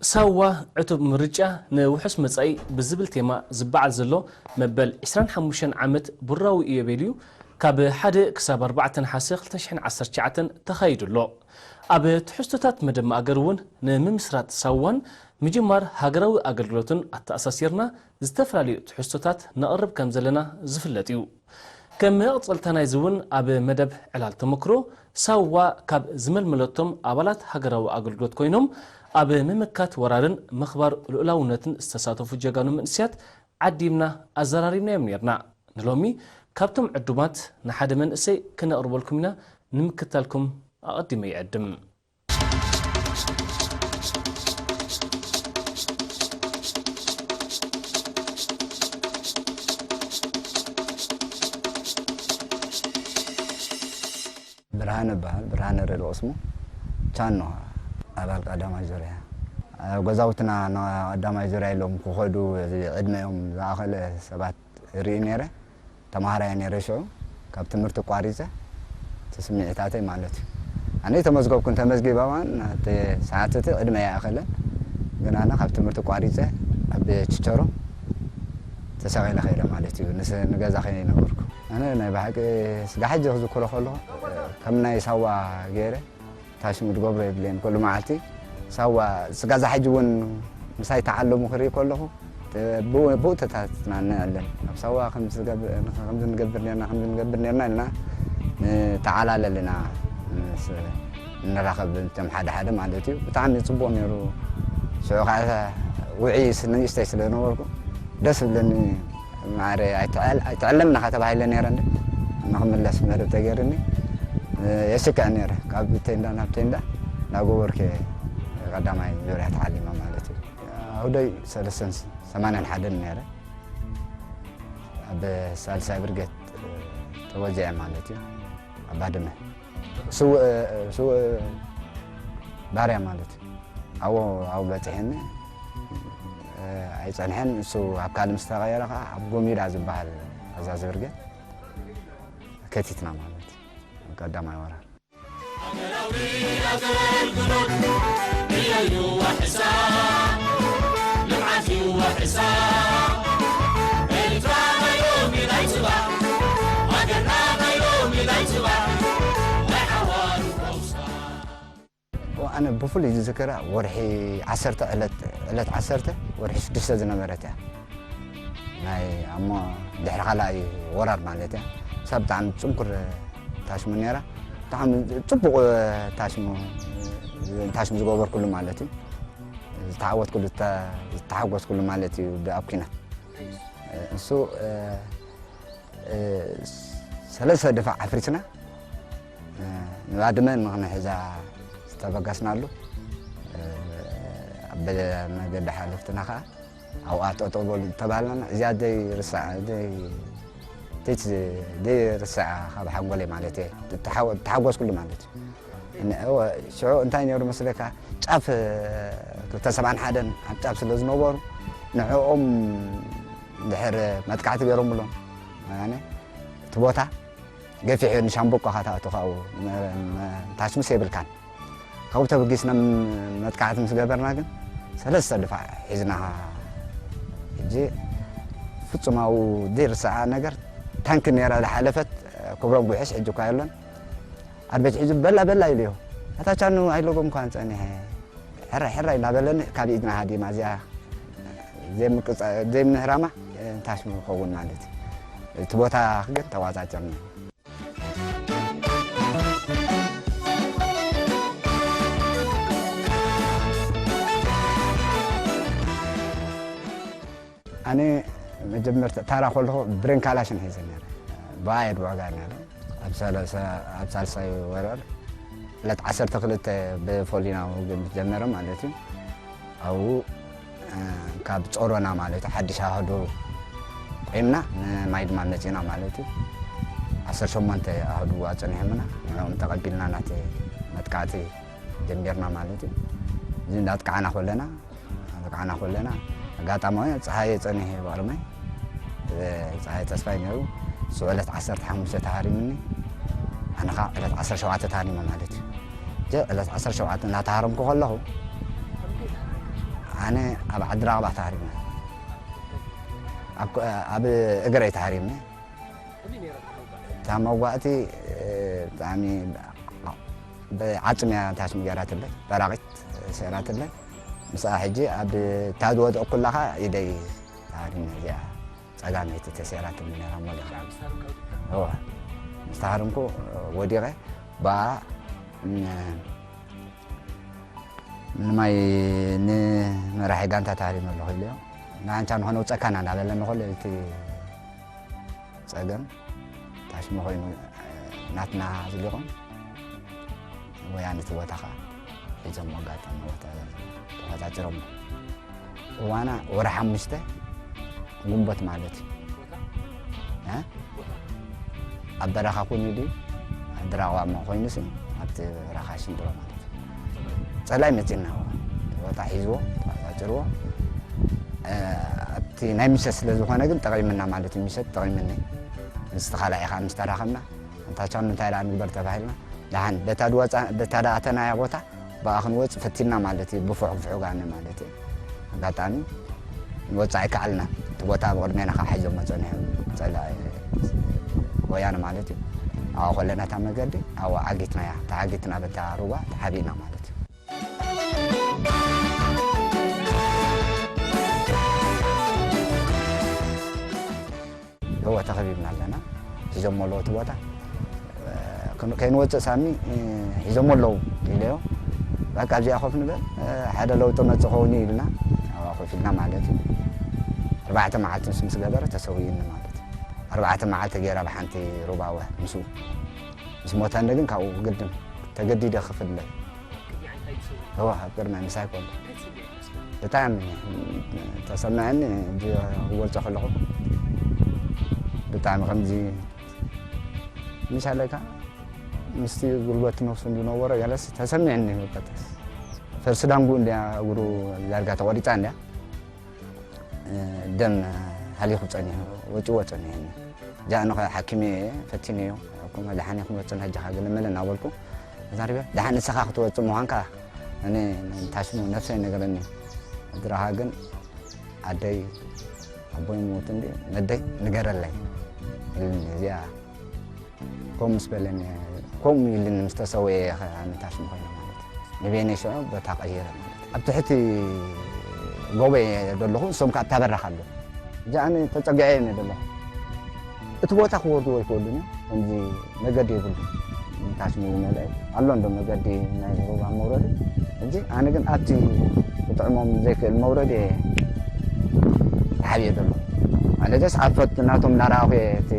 ሳዋ ዕቱብ ምርጫ ንውሑስ መጻኢ ብዝብል ቴማ ዝበዓል ዘሎ መበል ዕስራን ሓሙሽተን ዓመት ቡራዊ ኢዮቤልዩ ካብ ሓደ ክሳብ ኣርባዕተ ነሓሰ ክልተ ሽሕን ዓሰርተ ትሽዓተን ተኻይዱ ኣሎ። ኣብ ትሕዝቶታት መደብ ማእገር እውን ንምምስራት ሳዋን ምጅማር ሃገራዊ ኣገልግሎትን ኣተኣሳሲርና ዝተፈላለዩ ትሕዝቶታት ነቕርብ ከም ዘለና ዝፍለጥ እዩ። ከም መቐጸልታ ናይዚ እውን ኣብ መደብ ዕላል ተመክሮ ሳዋ ካብ ዝመልመለቶም ኣባላት ሃገራዊ ኣገልግሎት ኮይኖም ኣብ ምምካት ወራርን ምኽባር ልኡላውነትን ዝተሳተፉ ጀጋኑ መንእሰያት ዓዲምና ኣዘራሪብናዮም ነርና። ንሎሚ ካብቶም ዕዱማት ንሓደ መንእሰይ ክነቕርበልኩም ኢና ንምክታልኩም ኣቐዲመ ይዕድም። ብርሃነ እበሃል፣ ብርሃነ ረድኡ ቅስሙ፣ ቻኖ፣ ኣባል ቀዳማይ ዙርያ። ኣብ ገዛውትና ንቐዳማይ ዙርያ ኢሎም ክኸዱ፣ እዚ ዕድመኦም ዝኣኸለ ሰባት ርኢ ነይረ። ተምሃራይ ነይረ ሽዑ፣ ካብ ትምህርቲ ቋሪፀ፣ እቲ ስምዒታተይ ማለት እዩ። ኣነ ተመዝገብኩን ተመዝጊበ እዋን፣ እቲ ሰዓት እቲ ዕድመ ይኣኸለን፣ ግን ኣነ ካብ ትምህርቲ ቋሪፀ ኣብ ችቸሮ ተሰቒለ ከይደ ማለት እዩ። ንስ-፣ ንገዛ ከይነበርኩ። ኣነ ናይ ብሓቂ ስጋ ሕጂ ክዝክሮ ከለኹ፣ ከም ናይ ሳዋ ገይረ ታሽሙ ዝገብሮ የብለይን። ኩሉ መዓልቲ ሳዋ ስጋዛ ሕጂ እውን ምሳይ ተዓለሙ ክርኢ ከለኹ፣ ብ-፣ ብኡ ተታትናነ ኣለን። ኣብ ሳዋ ከምዚ ዝገብር፣ ከምዚ ንገብር ነርና፣ ከምዚ ንገብር ነርና ኢልና ንተዓላለል ኢና። ምስ፣ ንራኸብ እቶም ሓደ ሓደ ማለት እዩ። ብጣዕሚ ጽቡቕ ነይሩ። ሽዑ ከዓ ውዕይ ስ-፣ ንእሽተይ ስለ ዝነበርኩ ደስ ዝብለኒ፣ ማዕረ ኣይትዕል-፣ ኣይትዕለምና ከተባሂለ ነይረ እንደ ንክምለስ መደብ ተገይርኒ የስክዕ ነይረ። ካብ ቴንዳ ናብ ቴንዳ እንዳጎበርኩ ቀዳማይ ዙርያ ተዓሊመ ማለት እዩ። ኣሁደይ ሰለስተን ሰማንያን ሓደን ነይረ። ኣብ ሳልሳይ ብርጌድ ተወዚዐ ማለት እዩ። ኣብ ባድመ ስውእ፣ ስውእ ባርያ ማለት እዩ። ኣብኡ፣ ኣብኡ በፂሐኒ፣ ኣይፀንሐን። እሱ ኣብ ካልእ ምስ ተቐየረ ከዓ ኣብ ጎሚዳ ዝበሃል ኣዛዚ ብርጌድ ከቲትና ማለት እዩ። ቀዳማይ ወራር። ሃገራዊ ኣገልግሎት ዕዮ እዩ ዋሕሳ፣ ልምዓት እዩ ዋሕሳ። ኤርትራ ናይ ሎሚ ናይ ጽባሕ፣ ሃገርና ናይ ሎሚ ናይ ጽባሕ፣ ናይ ሓዋሩ ፖስታ። ኣነ ብፍሉይ ዝዝክራ ወርሒ ዓሰርተ ዕለት፣ ዕለት ዓሰርተ ወርሒ ሽዱሽተ ዝነበረት እያ። ናይ ኣሞ ድሕሪ ካልኣይ ወራር ማለት እያ። እሳ ብጣዕሚ ጽንኩር ታሽሙ ነይራ። ብጣዕሚ ጽቡቕ ታሽሙ፣ ታሽሙ ዝገበርኩሉ ማለት እዩ። ዝተዓወትኩሉ፣ ዝተ-፣ ዝተሓጎስኩሉ ማለት እዩ። ኣብ ኲናት እሱ፣ እ፣ ሰለስተ ድፋዕ ኣፍሪስና፣ እ፣ ንባድመ ንኽንሕዛ ዝተበገስናሉ፣ እ፣ ኣብ መገዲ ሓለፍትና ኸዓ ኣብኣ ጠጠው በሉ ተባህልና። እዚኣ ዘይርሳዕ፣ ዘይ-፣ ዘይት-፣ ዘይርሳዕ ካብ ሓንጎለይ ማለት እየ። ተሓወ-፣ ተሓጎስኩሉ ማለት እዩ። እነ-፣ እወ፣ ሽዑ እንታይ ነይሩ መስለካ? ጫፍ፣ እ፣ ክልተ ሰብዓን ሓደን ኣብ ጫፍ ስለ ዝነበሩ፣ ንዕኦም ድሕር መጥቃዕቲ ገይሮምሎም። ያኔ፣ እቲ ቦታ ገፊሑ ንሻምበቆ ኸኣ ትኣቱ ካብኡ መ-፣ መ-፣ ታሽሙስ የብልካን። ካብኡ ተበጊስና ም-፣ መጥቃዕቲ ምስ ገበርና ግን ሰለስተ ድፋዕ ሒዝና። ሕጂ ፍጹም ኣብኡ ዘይርስዓ ነገር ታንኪ ነይራ ዝሓለፈት ክብሮም ጉሕሽ ሕጂ እኳ የሎን። ኣርቤት ሒዙ በላ በላ ኢሉዮ። ኣታ ቻኑ ኣይለጎምኳን ጸኒሐ። ሕራይ ሕራይ እናበለኒ ካብ ኢድና ሃዲማ እዚኣ ዘይምቅጻ-፣ ዘይምህራማ ታሽሙ ክኸውን ማለት እዩ። እቲ ቦታ ግን ተቋጻጸርና። ኣነ መጀመርታ ታራ ከለኹ ብሬን ካላሽን ሒዘ ነይረ። ብኣየ ድወጋ ነይረ። ኣብ ሰለሳ፣ ኣብ ሳልሳይ ወራር ዕለት ዓሰርተ ክልተ ብፎሊና ውግእ ምስ ጀመረ ማለት እዩ። ኣብኡ፣ እ፣ ካብ ጾሮና ማለት እዩ፣ ሓድሽ ኣህዱ ቆይምና ንማይ ድማ መጺና ማለት እዩ። ዓሰርተ ሸሞንተ ኣህዱ ኣጸኒሖምና፣ ንዕኦም ተቐቢልና ናቲ መጥቃዕቲ ጀሚርና ማለት እዩ። እዚ እንዳጥቃዕና ከለና፣ እንዳጥቃዕና ከለና፣ ኣጋጣሚ ጸሃየ ጸኒሐ ባቕርመይ፣ እ፣ ጸሃየ ተስፋይ ነይሩ። እሱ ዕለት ዓሰርተ ሓሙሽተ ተሃሪምኒ፣ ኣነ ኸዓ ዕለት ዓሰርተ ሸውዓተ ተሃሪመ ማለት እዩ። እጀ ዕለት ዓሰርተ ሸውዓተ እናተሃረምኩ ከለኹ፣ ኣብ ዓዲ ራቕባ ተሃሪምና። ኣብ፣ ኣብ እግረይ ተሃሪምኒ። እታ መዋእቲ፣ እ፣ ብጣዕሚ ብዓጽም እያ ታሽሙ ገይራትለይ፣ በራቒት ሰይራትለይ። ምስኣ ሕጂ ኣብ እታ ዝወደቕኩላ ኸኣ ኢደይ ተሃሪምኒ፣ እዚኣ ጸጋመይቲ ተሰይራትኒ ነይራ እሞ ድሕሪ እዋ ምስ ተሃረምኩ ወዲቐ ብኣ ን-፣ ንማይ ንመራሒ ጋንታ ተሃሪመ ኣለኹ ኢለዮ። ንኣንቻ ንኸነውፀካ ኢና እንዳበለኒ ከሎ እቲ ጸገም ታሽሙ ኮይኑ ናትና ኣዝሊቖም ወያነ እቲ ቦታ ኸዓ ሒዞሞ ኣጋጣሚ ቦታ ተፈጣጢሮሞ። እዋና ወርሒ ሓሙሽተ ግንቦት ማለት እዩ። እ? ኣብ በረኻ ኮይኑ ድዩ? ኣብ ድራቋማ ኮይኑስ ኣብቲ በረኻ ሽንድሮ ማለት እዩ። ጸላይ መጺና ቦታ ሒዝዎ ተፈጣጢርዎ። እ፣ ኣብቲ ናይ ምሸት ስለ ዝኾነ ግን ጠቒምና ማለት እዩ። ምሸት ጠቒምኒ። ምስቲ ካልኣይ ኸዓ ምስ ተራኸብና፣ ኣንታ ቻኑ እንታይ ደኣ ንግበር ተባሂልና፣ ደሓን በታ ድወጻ-፣ በታ ደኣ ኣተናያ ቦታ ብኣ ክንወጽእ ፈቲንና ማለት እዩ። ብፉሕ ብፉሕ ጋኒ ማለት እዩ። ኣጋጣሚ ንወጽእ ኣይከኣልናን። እቲ ቦታ ኣብ ቅድሜና ኸዓ ሒዞሞ ጸኒሖም ጸላኢ ወያነ ማለት እዩ። ኣብኣ ከለና እታ መገዲ ኣብኣ ዓጊትናያ። ተዓጊትና በታ ሩባ ተሓቢእና ማለት እዩ። እወ፣ ተኸቢብና ኣለና። ሒዞሞ ኣለዉ እቲ ቦታ። እ፣ ክን-፣ ከይንወፅእ ሳሚ፣ እ፣ ሒዞሞ ኣለዉ ኢለዮ። በቃ ኣብዚኣ ኮፍ ንበል፣ እ፣ ሓደ ለውጢ መፅእ ኸውን እዩ ኢልና፣ ኣብኣ ኮፍ ኢልና ማለት እዩ። ኣርባዕተ መዓልቲ ምስ፣ ምስ ገበረ ተሰዊኡኒ ማለት እዩ። ኣርባዕተ መዓልቲ ገይረ ኣብ ሓንቲ ሩባ ወ-፣ ምስኡ። ምስ ሞተኒ ግን ካብኡ ግድን ተገዲደ ክፍለ። እዋ፣ ኣብ ቅድሚ ምሳይ ኮሎ። ብጣዕሚ ተሰምዐኒ፣ እንጂ ክገልጾ ከለኹ ብጣዕሚ ከምዚ ምሽ ኣለካ፣ ምስቲ ጉልበት ነፍሱ ዝነበሮ ገለስ ተሰሚዐኒ። በቃ፣ ፈርሲ ዳንጉ እንድያ፣ እግሩ ዳርጋ ተቖሪጻ እንድያ። ደም ሃሊኹ ጸኒሑ፣ ወጺዎ ጸኒሑ። ጃ ኣነ ኸ ሓኪም እየ፣ ፈቲነዮ። እኮ መድሓኒ ክመጽእ ሕጂ ኸ ገለ መለ እናበልኩ ተዛሪበ። ደሓን ንስኻ ክትወጽእ ምዃንካ እኔ ታሽሙ ነፍሰይ ነገረኒ። እድራኻ ግን ኣደይ ኣቦይ ሞት እንዲ ነደይ ንገረለይ ኢልኒ። እዚኣ ከምኡ ምስ በለኒ፣ ከምኡ ኢልኒ ምስ ተሰወየ እየ ኸ ኣነ ታሽሙ ኮይነ ማለት እዩ። ንቤነይ ሽዑ ቦታ ቀይረ ማለት እዩ። ኣብ ትሕቲ ጎቦ እየ ዘለኹ፣ ንሶም ከኣ ኣብታ በረኻ ኣለዉ። እዛ ኣነ ተጸጊዐ እየ ዘለኹ። እቲ ቦታ ክወርድዎ ኣይክእሉን እዮም። ከምዚ መገዲ የብሉን። ታሽሙ ዝመልአ ኣሎ እንዶ መገዲ ናይ ሩባ መውረዲ። ሕጂ ኣነ ግን ኣብቲ ክጥዕሞም ዘይክእል መውረዲ እየ ተሓቢኤ ዘለኹ። ኣነ ደስ ኣብ ፈት ናቶም እናረኣኹ እየ እቲ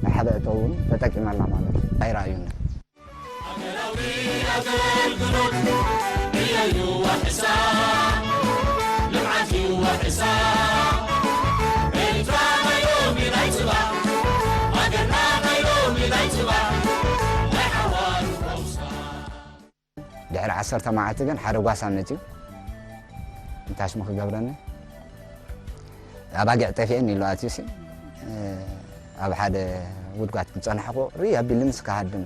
ናይ ሓደ እቶ እውን ተጠቂመላ ማለት እዩ። ኣይረኣዩን። ሃገራዊ ኣገልግሎት ዕዮ እዩ ዋሕሳ፣ ልምዓት እዩ ዋሕሳ። ኤርትራ ናይ ሎሚ ናይ ጽባሕ፣ ሃገርና ናይ ሎሚ ናይ ጽባሕ፣ ናይ ሓዋሩ ፈውሳ። ድሕሪ ዓሰርተ መዓልቲ ግን ሓደ ጓሳ መጺኡ፣ እንታይ ሽሙ ክገብረኒ፣ ኣባጊዕ ጠፊኤን ኢሉ ኣትዩሲ፣ ኣብ ሓደ ጉድጓድ ክጸናሕኩ ርእ ኣቢሉንስ ክሃድም፣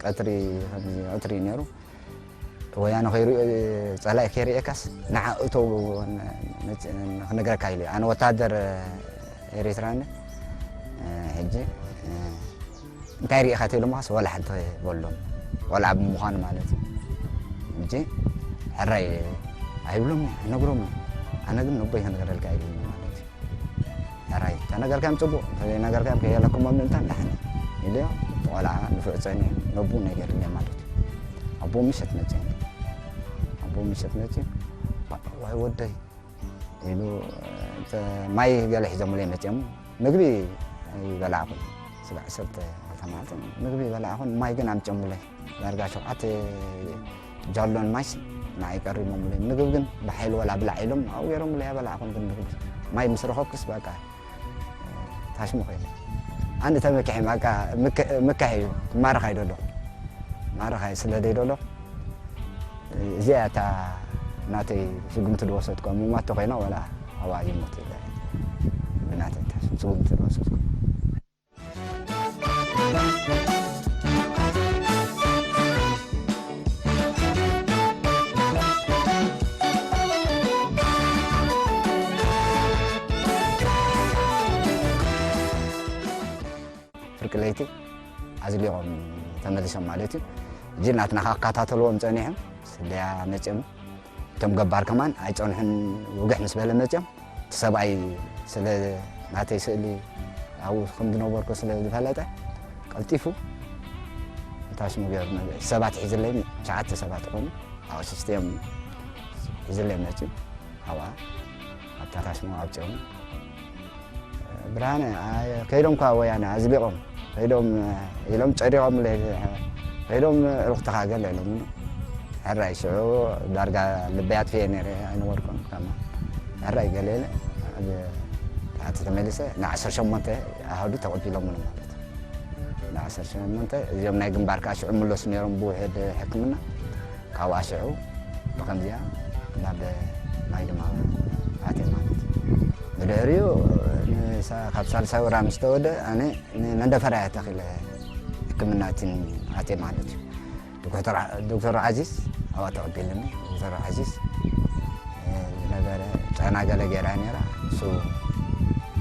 ቀትሪ፣ ከምዚ ቀትሪ እዩ ነይሩ። ወያነ ከይሪኦ፣ ጸላኢ ከይርእየካስ ንዓ እቶ፣ ክነግረካ ኢሉ። ኣነ ወታደር ኤሪትራ እየ። ሕጂ እንታይ ርኢኻ ተይሎምኻስ ዋላ ሓንቲ በሎም። ቆልዓ ብምዃኑ ማለት እዩ። ሕጂ ሕራይ ኣይብሎም፣ ኣይነግሮም። ኣነ ግን ነቦይ ከነገረልካ ኢሉኒ ማለት እዩ። ሕራይ ተነገርካዮም ጽቡቕ፣ ተዘይነገርካዮም ከየለኩሞም ምእንታን ደሓን ኢለዮ። ቆልዓ ንፉዕ ጸኒሑ ነቡ ነገርለ ማለት እዩ። ኣቦ ምሸት መጽእ፣ ኣቦ ምሸት መጽእ፣ ዋይ ወደይ ኢሉ፣ ተ-፣ ማይ ገለ ሒዞምለይ መጺኦም፣ ምግቢ ኣይበላዕኹን። ስጋዕ ሰተ ተማዕጠን ምግቢ ኣይበላዕኹን፣ ማይ ግን ኣምጺኦምለይ። ዳርጋ ሸውዓተ ጃሎን ማይስ ንዓይ ቀሪቦምለይ። ምግቢ ግን ብሓይሊ ወላ ብላዕ ኢሎም ኣብኡ ገይሮምለይ፣ ኣይበላዕኹን ግን ምግቢ። ማይ ምስ ረኸብኩስ በቃ ታሽሙ ኮይነ። ኣንድ ተመክሐ በቃ ምክ-፣ ምካሕ እዩ፣ ማረኻ ይደሎ። ማረኻ ስለ ደይደሎ። እዚኣ እታ ናተይ ስጉምቲ ዝወሰድኩ፣ ምሟት ተኾይና ዋላ ኣብኣ ይሞት ኢለ ብናተይ እታ ስጉምቲ ዝወሰድኩ። ለይቲ ኣዝሊቖም ተመሊሶም ማለት እዩ። ሕጂ ናትና ክከታተልዎም ጸኒሖም፣ ስለያ መጺኦም። እቶም ገባር ከማን ኣይጸንሑን፣ ውግሕ ምስ በለ መጺኦም። እቲ ሰብኣይ ስለ ናተይ ስእሊ ኣብኡ ከም ዝነበርኩ ስለ ዝፈለጠ፣ ቀልጢፉ ታሽሙ ገይሩ። ሰባት ሒዝለይ፣ ትሽዓተ ሰባት ኮይኑ፣ ኣብኡ ሲስተም ሒዝለይ መጺኡ። ኣብኣ ኣብታ ታሽሙ ኣብጺኦም። ብርሃነ፣ ኣየ፣ ከይዶም እኳ ወያነ ኣዝሊቖም፣ ከይዶም ኢሎም ጨዲቖምለይ፣ ከይዶም ዕሩኽትኻ ገለ ኢሎም። ሕራይ ሽዑ ዳርጋ ልበይ ኣጥፊኤ ነይረ፣ ኣይነበርኩን ከማ። ሕራይ ገለ ኢለ፣ ኣብ ታሕቲ ተመሊሰ፣ ንዓሰርተ ሸሞንተ ኣሃዱ ተቐቢሎምኒ ማለት እዩ። ንዓሰርተ ሸሞንተ፣ እዚኦም ናይ ግንባር ከኣ ሽዑ ምለሱ ነይሮም ብውሕድ ሕክምና። ካብኣ ሽዑ ብኸምዚኣ ናብ ማይ ድማ ኣትየ ማለት እዩ። ብድሕሪኡ ንሳ-፣ ካብ ሳልሳይ ወርሒ ምስ ተወደ ኣነ ንመንደፈራ እየ ተኺለ ሕክምና እቲን ኣትየ ማለት እዩ። ዶክተር ዓ-፣ ዶክተር ዓዚዝ ኣብኣ ተቐቢልኒ። ዶክተር ዓዚዝ፣ እ፣ ዝነበረ ጨና ገለ ገይራ ነይራ። እሱ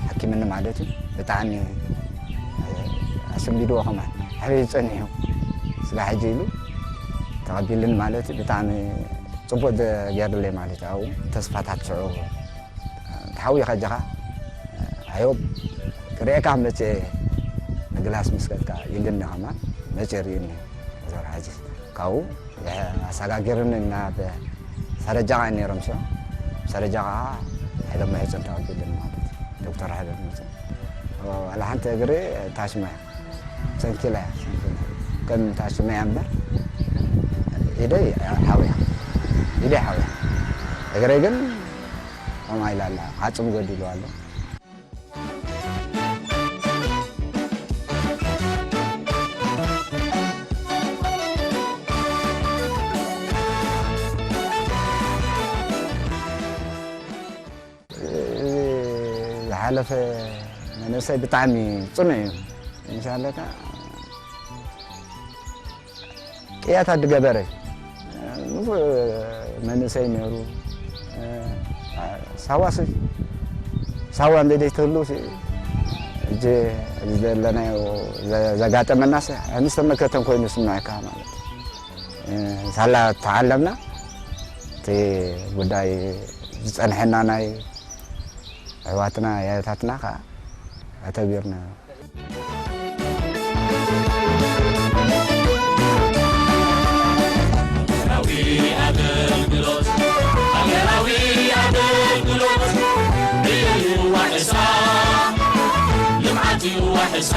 ሓኪምኒ ማለት እዩ። ብጣዕሚ፣ እ፣ ኣሰንቢድዎ ከማን። ኣበይ ጸኒሑ? ስጋ ሕጂ ኢሉ ተቐቢልኒ ማለት እዩ። ብጣዕሚ ጽቡቕ ደ-፣ ገይርለይ ማለት እዩ። ኣብኡ ተስፋታት ሽዑ ተሓዊኻ ኣጆኻ፣ ኣዮብ፣ ክርእየካ መጽየ ምግላስ ምስ ከድካ ኢልኒ ከማን መጽየ ርእዩኒ ዶክተር ዓዚዝ። ካብኡ ኣሰጋጊርኒ ናብ ሰረጃ ኸዓ ነይሮም ሽዑ። ሰረጃ ኸዓ ሓይለ ማሕጸን ተቐቢሉኒ ማለት እዩ። ዶክተር ሓይለ ማሕጸን። ዋላ ሓንቲ እግሪ ታሽማ እያ። ሰንኪላ እያ፣ ሰንኪላ። ከም ታሽማ እያ እምበር ኢደይ ሓውያ። ኢደይ ሓውያ። እግረይ ግን ከምኣ ኢላ ኣላ። ዓጽሙ ገዲሉ ኣሎ። ዝሓለፈ መንእሰይ ብጣዕሚ ጽኑዕ እዩ። እንሻለካ ቅያታት ዝገበረ ንፉዕ መንእሰይ ነይሩ። ሳዋ ሲ-፣ ሳዋ እንተ ዘይትህሉ ሲ-፣ እጀ እዚ ዘለናዮ ዘ-፣ ዘጋጠመና ሲ-፣ ኣንስተ መከተን ኮይኑ ስምዐካ ማለት እዩ። ሳላ ተዓለምና እቲ ጉዳይ ዝጸንሐና ናይ ኣሕዋትና ኣያታትና ከኣ ኣተግቢርናዮ። ሃገራዊ ኣገልግሎት፣ ሃገራዊ ኣገልግሎት፣ ዕዮ እዩ ዋሕሳ፣ ልምዓት እዩ ዋሕሳ።